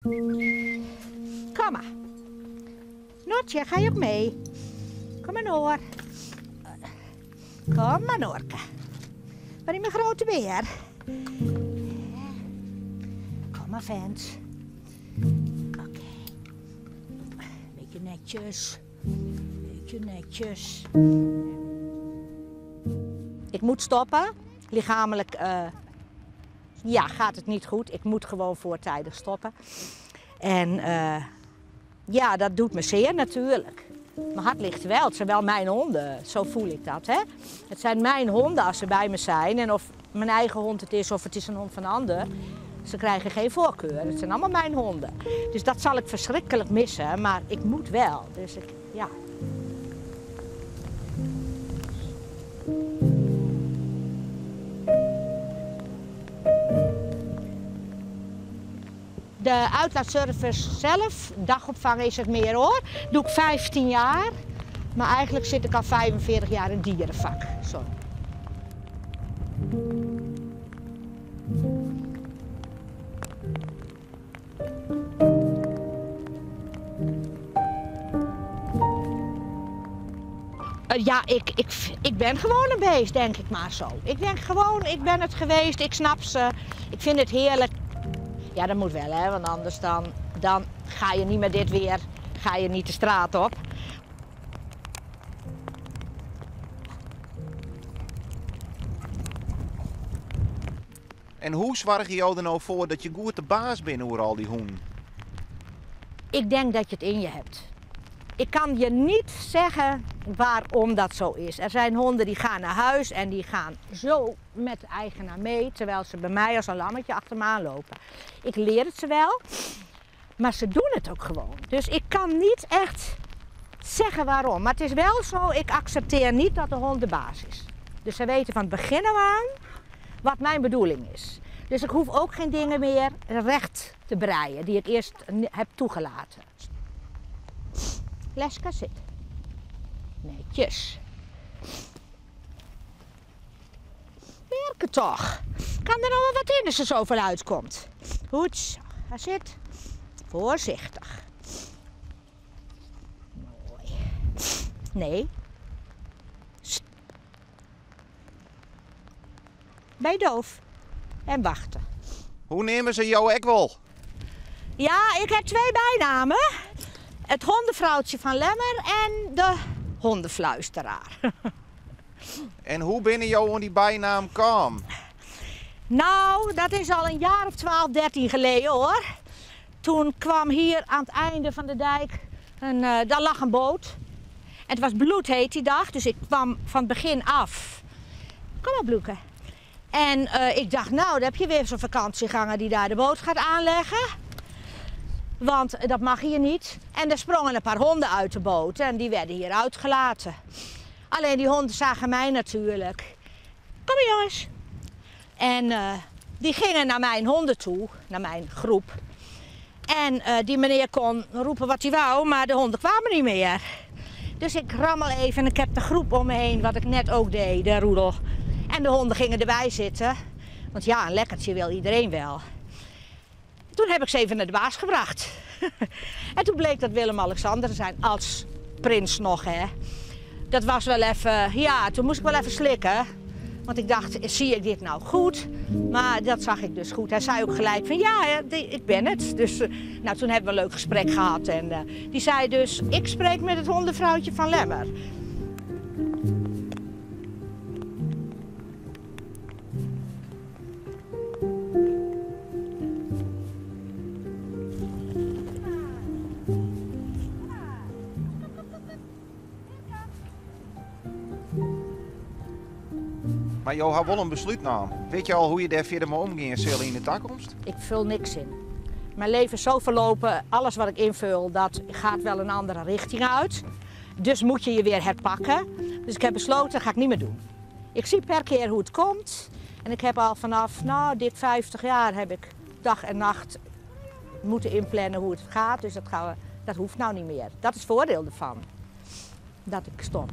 Kom mar. Noortje, ga je ook mee? Kom maar Noor. Kom maar Noorke. Waar is mijn grote beer? Kom maar vent. Oké. Beetje netjes. Beetje netjes. Ik moet stoppen. Lichamelijk ja, gaat het niet goed. Ik moet gewoon voortijdig stoppen. En ja, dat doet me zeer natuurlijk. Mijn hart ligt wel. Het zijn wel mijn honden. Zo voel ik dat. Hè? Het zijn mijn honden als ze bij me zijn. En of mijn eigen hond het is of het is een hond van een ander. Ze krijgen geen voorkeur. Het zijn allemaal mijn honden. Dus dat zal ik verschrikkelijk missen. Maar ik moet wel. Dus ik, ja. De uitlaatservice zelf, dagopvang is het meer hoor, doe ik 15 jaar. Maar eigenlijk zit ik al 45 jaar in het dierenvak. Zo. Ja, ik ben gewoon een beest, denk ik maar zo. Ik denk gewoon, ik ben het geweest, ik snap ze, ik vind het heerlijk. Ja, dat moet wel, hè, want anders dan ga je niet met dit weer, ga je niet de straat op. En hoe zorg je jou er nou voor dat je goed de baas bent over al die honden? Ik denk dat je het in je hebt. Ik kan je niet zeggen waarom dat zo is. Er zijn honden die gaan naar huis en die gaan zo met de eigenaar mee, terwijl ze bij mij als een lammetje achter me aanlopen. Ik leer het ze wel, maar ze doen het ook gewoon. Dus ik kan niet echt zeggen waarom. Maar het is wel zo, ik accepteer niet dat de hond de baas is. Dus ze weten van het begin af aan wat mijn bedoeling is. Dus ik hoef ook geen dingen meer recht te breien die ik eerst heb toegelaten. Leska zit. Netjes. Werken toch. Kan er nog wel wat in als er zoveel uitkomt. Goed zo. Ga zit. Voorzichtig. Mooi. Nee. Sst. Ben je doof? En wachten. Hoe nemen ze jou ek wel? Ja, ik heb 2 bijnamen. Het hondenvrouwtje van Lemmer en de hondenfluisteraar. En hoe ben jou aan die bijnaam kwam? Nou, dat is al een jaar of 12, 13 geleden hoor. Toen kwam hier aan het einde van de dijk, daar lag een boot. En het was bloedheet die dag, dus ik kwam van het begin af. Kom maar, Bloeke. En ik dacht, nou, daar heb je weer zo'n vakantieganger die daar de boot gaat aanleggen. Want dat mag hier niet. En er sprongen een paar honden uit de boot en die werden hier uitgelaten. Alleen die honden zagen mij natuurlijk. Kom maar jongens. En die gingen naar mijn honden toe, naar mijn groep. En die meneer kon roepen wat hij wou, maar de honden kwamen niet meer. Dus ik rammel even en ik heb de groep om me heen, wat ik net ook deed, de roedel. En de honden gingen erbij zitten. Want ja, een lekkertje wil iedereen wel. Toen heb ik ze even naar de baas gebracht. En toen bleek dat Willem-Alexander te zijn, als prins nog, hè. Dat was wel even, ja, toen moest ik wel even slikken. Want ik dacht, zie ik dit nou goed? Maar dat zag ik dus goed. Hij zei ook gelijk van, ja, hè, ik ben het. Dus toen hebben we een leuk gesprek gehad. En die zei dus, ik spreek met het hondenvrouwtje van Lemmer. Maar jou had wel een besluit genomen. Weet je al hoe je daar verder mee omgaan zal in de toekomst? Ik vul niks in. Mijn leven is zo verlopen, alles wat ik invul, dat gaat wel een andere richting uit. Dus moet je je weer herpakken. Dus ik heb besloten, dat ga ik niet meer doen. Ik zie per keer hoe het komt. En ik heb al vanaf, dik 50 jaar heb ik dag en nacht moeten inplannen hoe het gaat. Dus dat hoeft nou niet meer. Dat is het voordeel ervan, dat ik stop.